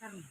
Ayo.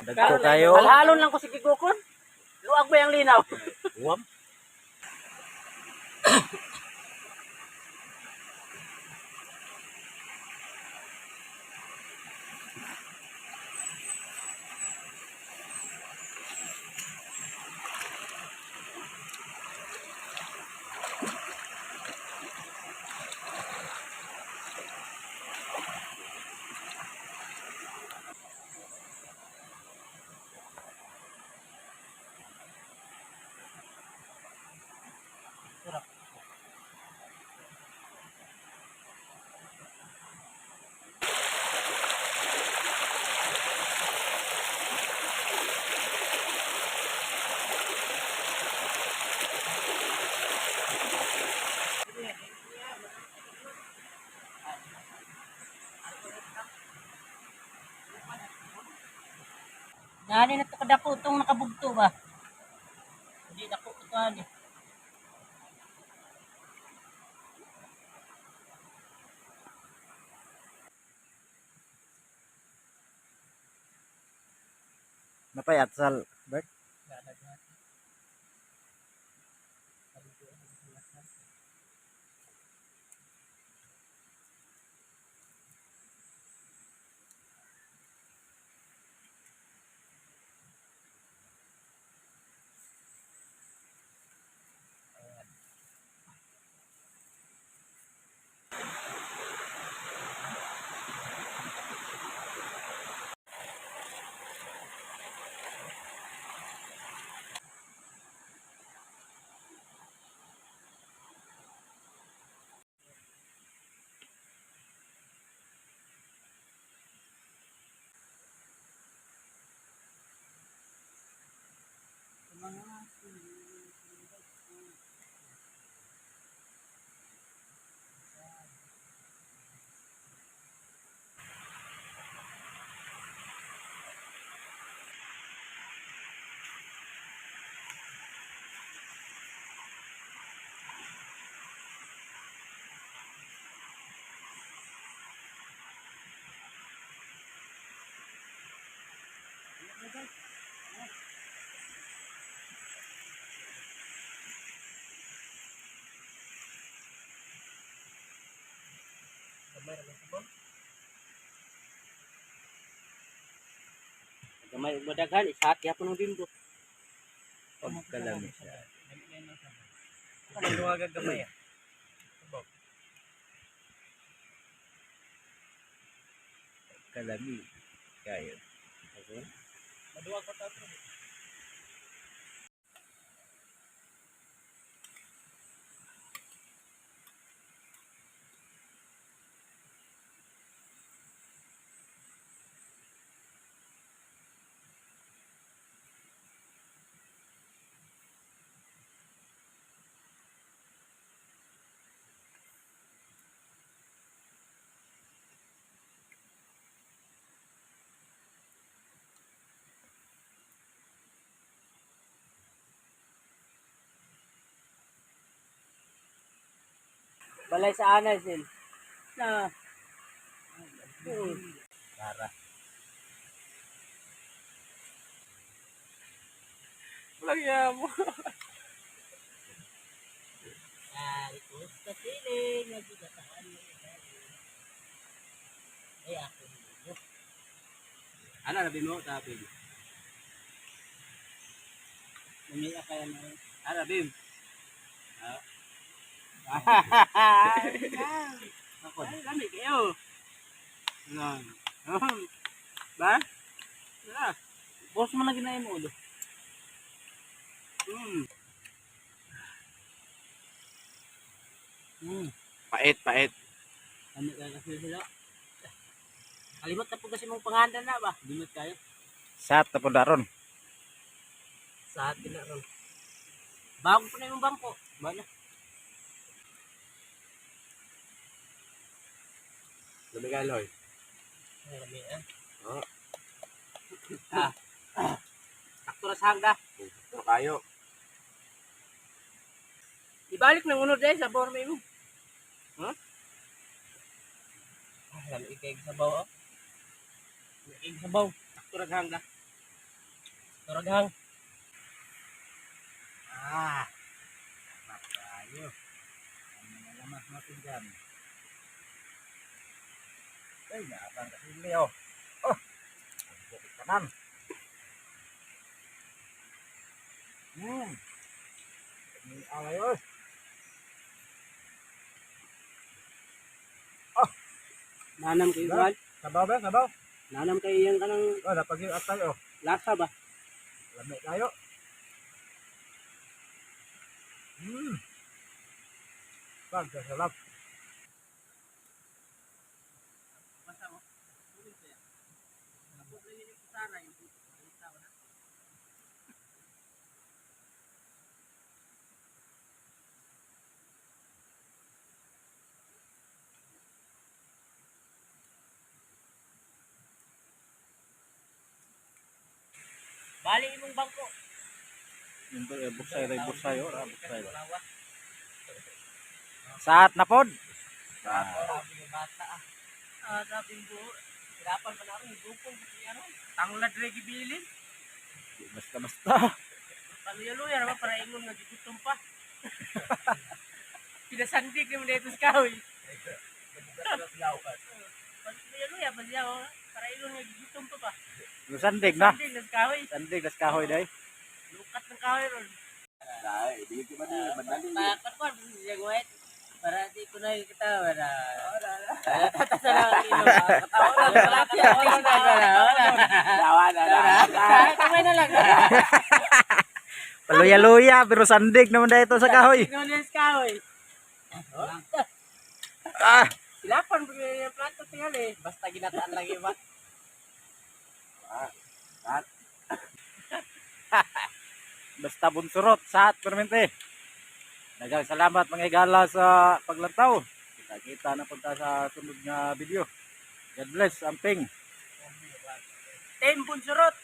Dagko kayo. Alhalon lang ko si Gigukon. Luag ba yung linaw? Uwam. Nani na to kadako itong nakabugto ba? Hindi dako ito ani. Napay atsal, Bert. Gamay ug madaghan isa gyapon ng bimbo. Pagkalami siya. Kanang duha ka gamay ah. Pagkalami. Kayo. Maduwa ko ta. Balay sa anay sil. Na. Para. Walang mo. Narito sa siling nagigataan mo. Ay ako ninyo. Ano rabi mo tapin? Umiyak kaya na. Ano rabi? Ako. Ay, lami kayo. Ano? Ba? Ah. Boss mo na ginayin mo ulo. Pait, pait. Lami ka kasi sila. Kalimot na po kasi mong pangandan na ba? Limot kayo. Sat na po daron. Sa atin na ron. Bago pa na yung bangko. Ba na? Lumigaloy. Marami ah. Oo. Ah. Sakto na sa hangga. Ito kayo. Ibalik ng unod dahil sa borme mo. Huh? Ah, lami ikay sabaw oh. Ikay sabaw. Sakto na sa hangga. Turaghang. Ah. Sarap kayo. Ang mga lamas natin dyan. Ay, naabang kasili oh. Oh! Ang bukit kanan. May alay oy. Nanam kayo Ba? kuan. Sabaw ba? Sabaw? Nanam kayo yung kanang Oh, napag yung atay oh. lasa ba? Lami tayo. Pagkasarap. Basta mo. Kunin ko yan. Tapos lang yun yung kusara, yung puto. Ayun, tama na. Bali imong bangko. Yung buksay ray buksay oh, ra buksay ba. Lawa. Saat na pod. Sabi ng bata ah. Ah, sabi ng buo. Hirapan pa namin, bukong niya ron. Tanglad rin gibilin. Basta basta. Paluya-luya naman para ingon nga gigutom pa. Pinasandig naman dito sa kahoy. Paluya-luya pa siya oh. Para ingon nga gigutom pa ba. Sandig na. Sandig na sa kahoy. Sandig nas kahoy day. Lukat ng kahoy ron. Dai, di ko man madali. Pakakwan siya guwet. Para di ko na kita wala. Wala. Wala wala. Dawa na na. Kamay na lang. Paluya-luya pero sandig naman dahil ito sa kahoy. Tingnan niya sa kahoy. Ah, Silapan pa yung plato tingal eh. Basta ginataan lang iba. Basta bunsurot saat permente. Daghang salamat mga higala sa paglantaw. Kita-kita na punta sa sunod nga video. God bless, amping. Team Bunsurot.